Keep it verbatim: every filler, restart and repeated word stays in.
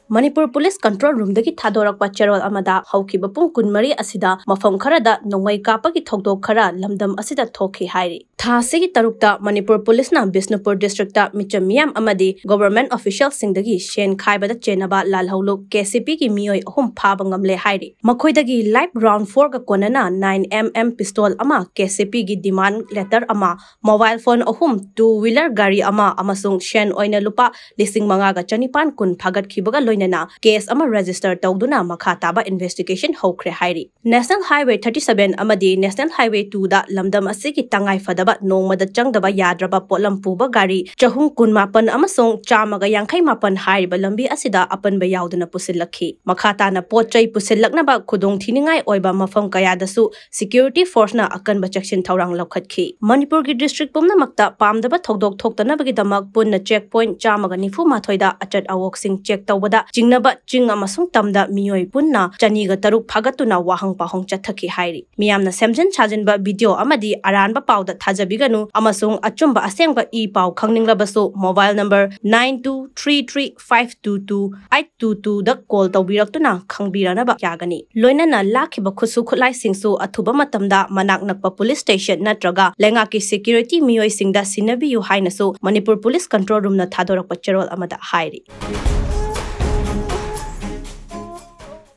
Manipur police control ꯔꯨꯝꯗꯒꯤ ꯊꯥꯗꯣꯔꯛꯄ ꯆꯦꯔꯣꯜ ꯑꯃꯗ ꯍꯧꯈꯤꯕ ꯄꯨꯡ ꯀꯨꯟꯃꯔꯤ ꯑꯁꯤꯗ ꯃꯐꯝ ꯈꯔꯗ ꯅꯣꯡꯃꯩ ꯀꯥꯞꯄꯒꯤ ꯊꯧꯗꯣꯛ ꯈꯔ ꯂꯝꯗꯝ ꯑꯁꯤꯗ ꯊꯣꯛꯈꯤ ꯍꯥꯏꯔꯤ꯫ ꯊꯥ ꯑꯁꯤꯒꯤ ꯇꯔꯨꯛꯇ ꯃꯅꯤꯄꯨꯔ ꯄꯨꯂꯤꯁꯅ ꯕꯤꯁꯅꯨꯄꯨꯔ ꯗꯤꯁꯇ꯭ꯔꯤꯛꯇ ꯃꯤꯆꯝ ꯃꯤꯌꯥꯝ ꯑꯃꯗꯤ ꯒꯣꯚꯔꯟꯃꯦꯟꯠ ꯑꯣꯐꯤꯁꯤꯌꯦꯜꯁꯤꯡꯗꯒꯤ ꯁꯦꯟ ꯈꯥꯏꯕꯗ ꯆꯦꯟꯅꯕ ꯂꯥꯜꯍꯧꯂꯨꯞ ꯀꯦ ꯁꯤ ꯄꯤꯒꯤ ꯃꯤꯑꯣꯏ ꯑꯍꯨꯝ ꯐꯥꯕ ꯉꯝꯂꯦ ꯍꯥꯏꯔꯤ꯫ ꯃꯈꯣꯏꯗꯒꯤ ꯂꯥꯏꯞ ꯔꯥꯎꯟ ꯐꯣꯔꯒ ꯀꯣꯟꯅꯅ ꯅꯥꯏꯟ ꯑꯦꯝ ꯑꯦꯝ ꯄꯤꯁꯇꯣꯜ ꯑꯃ, ꯀꯦ ꯁꯤ ꯄꯤꯒꯤ ꯗꯤꯃꯥꯟ ꯂꯦꯇꯔ ꯑꯃ, ꯃꯣꯕꯥꯏꯜ ꯐꯣꯟ ꯑꯍꯨꯝ, ꯇꯨ ꯋꯤꯂꯔ ꯒꯥꯔꯤ ꯑꯃ ꯑꯃꯁꯨꯡ ꯁꯦꯟ ꯑꯣꯏꯅ ꯂꯨꯄꯥ ꯂꯤꯁꯤꯡ ꯃꯉꯥꯒ ꯆꯅꯤꯄꯥꯟ ꯀꯨꯟ ꯐꯥꯒꯠꯈꯤꯕꯒ ꯂꯣꯏꯅꯅ ꯀꯦꯁ ꯑꯃ ꯔꯦꯖꯤꯁꯇꯔ ꯇꯧꯗꯨꯅ ꯃꯈꯥ ꯇꯥꯕ ꯏꯟꯚꯦꯁꯇꯤꯒꯦꯁꯟ ꯍꯧꯈ꯭ꯔꯦ ꯍꯥꯏꯔꯤ꯫ ꯅꯦꯁꯅꯦꯜ ꯍꯥꯏꯋꯦ ꯊꯥꯔꯇꯤ ꯁꯚꯦꯟ ꯑꯃꯗꯤ ꯅꯦꯁꯅꯦꯜ ꯍꯥꯏꯋꯦ ꯇꯨꯗ ꯂꯝꯗꯝ ꯑꯁꯤꯒꯤ ꯇꯉꯥꯏ ꯐꯗꯕ ꯅꯣꯡꯃꯗ ꯆꯪꯗꯕ ꯌꯥꯗ꯭ꯔꯕ ꯄꯣꯠꯂꯝ ꯄꯨꯕ ꯒꯥꯔꯤ ꯆꯍꯨꯝ ꯀꯨꯟꯃꯥꯄꯟ ꯑꯃꯁꯨꯡ ꯆꯥꯝꯃꯒ ꯌꯥꯡꯈꯩ ꯃꯥꯄꯟ ꯍꯥꯏꯔꯤꯕ ꯂꯝꯕꯤ ꯑꯁꯤꯗ ꯑꯄꯟꯕ ꯌꯥꯎꯗꯅ ꯄꯨꯁꯤꯜꯂꯛꯈꯤ꯫ ꯃꯈꯥ ꯇꯥꯅ ꯄꯣꯠ ꯆꯩ ꯄꯨꯁꯤꯜꯂꯛꯅꯕ ꯈꯨꯗꯣꯡꯊꯤꯅꯤꯡꯉꯥꯏ ꯑꯣꯏꯕ ꯃꯐꯝ ꯀꯌꯥꯗꯁꯨ ꯁꯦꯀ꯭ꯌꯨꯔꯤꯇꯤ ꯐꯣꯔꯁꯅ ꯑꯀꯟꯕ ꯆꯦꯛꯁꯤꯟ ꯊꯧꯔꯥꯡ ꯂꯧꯈꯠꯈꯤ꯫ ꯃꯅꯤꯄꯨꯔꯒꯤ ꯗꯤꯁꯇ꯭ꯔꯤꯛ ꯄꯨꯝꯅꯃꯛꯇ ꯄꯥꯝꯗꯕ ꯊꯧꯗꯣꯛ ꯊꯣꯛꯇꯅꯕꯒꯤꯗꯃꯛ ꯄꯨꯟꯅ ꯆꯦꯛ ꯄꯣꯏꯟꯠ ꯆꯥꯝꯃꯒ ꯅꯤꯐꯨ ꯃꯥꯊꯣꯏꯗ ꯑꯆꯠ ꯑꯋꯣꯛꯁꯤꯡ ꯆꯦꯛ ꯇꯧꯕꯗ ꯆꯤꯡꯅꯕ ꯆꯤꯡ ꯑꯃꯁꯨꯡ ꯇꯝꯗ ꯃꯤꯑꯣꯏ ꯄꯨꯟꯅ ꯆꯅꯤꯒ ꯇꯔꯨꯛ ꯐꯥꯒꯠꯇꯨꯅ ꯋꯥꯍꯪ ꯄꯥꯎꯍꯪ ꯆꯠꯊꯈꯤ ꯍꯥꯏꯔꯤ꯫ ꯃꯤꯌꯥꯝꯅ ꯁꯦꯝꯖꯤꯟ ꯁꯥꯖꯤꯟꯕ ꯚꯤꯗꯤꯑꯣ ꯑꯃꯗꯤ ꯑꯔꯥꯟꯕ ꯄꯥꯎꯗ ꯊꯥꯖꯕꯤꯒꯅꯨ ꯑꯃꯁꯨꯡ ꯑꯆꯨꯝꯕ ꯑꯁꯦꯡꯕ ꯏ ꯄꯥꯎ ꯈꯪꯅꯤꯡꯂꯕꯁꯨ mobile number nine two three three five two two eight two ꯇꯨꯗ ꯀꯣꯜ ꯇꯧꯕꯤꯔꯛꯇꯨꯅ ꯈꯪꯕꯤꯔꯅꯕ ꯌꯥꯒꯅꯤ꯫ ꯂꯣꯏꯅꯅ ꯂꯥꯛꯈꯤꯕ ꯈꯨꯠꯁꯨ ꯈꯨꯠꯂꯥꯏꯁꯤꯡꯁꯨ ꯑꯊꯨꯕ ꯃꯇꯝꯗ ꯃꯅꯥꯛ ꯅꯛꯄ ꯄꯨꯂꯤꯁ ꯁ꯭ꯇꯦꯁꯟ ꯅꯠꯇ꯭ꯔꯒ ꯂꯩꯉꯥꯛꯀꯤ ꯁꯦꯀ꯭ꯌꯨꯔꯤꯇꯤ ꯃꯤꯑꯣꯏꯁꯤꯡꯗ ꯁꯤꯟꯅꯕꯤꯌꯨ ꯍꯥꯏꯅꯁꯨ ꯃꯅꯤꯄꯨꯔ ꯄꯨꯂꯤꯁ ꯀꯟꯇ꯭ꯔꯣꯜ ꯔꯨꯝꯅ ꯊꯥꯗꯣꯔꯛꯄ ꯆꯦꯔꯣꯜ ꯑꯃꯗ ꯍꯥꯏꯔꯤ꯫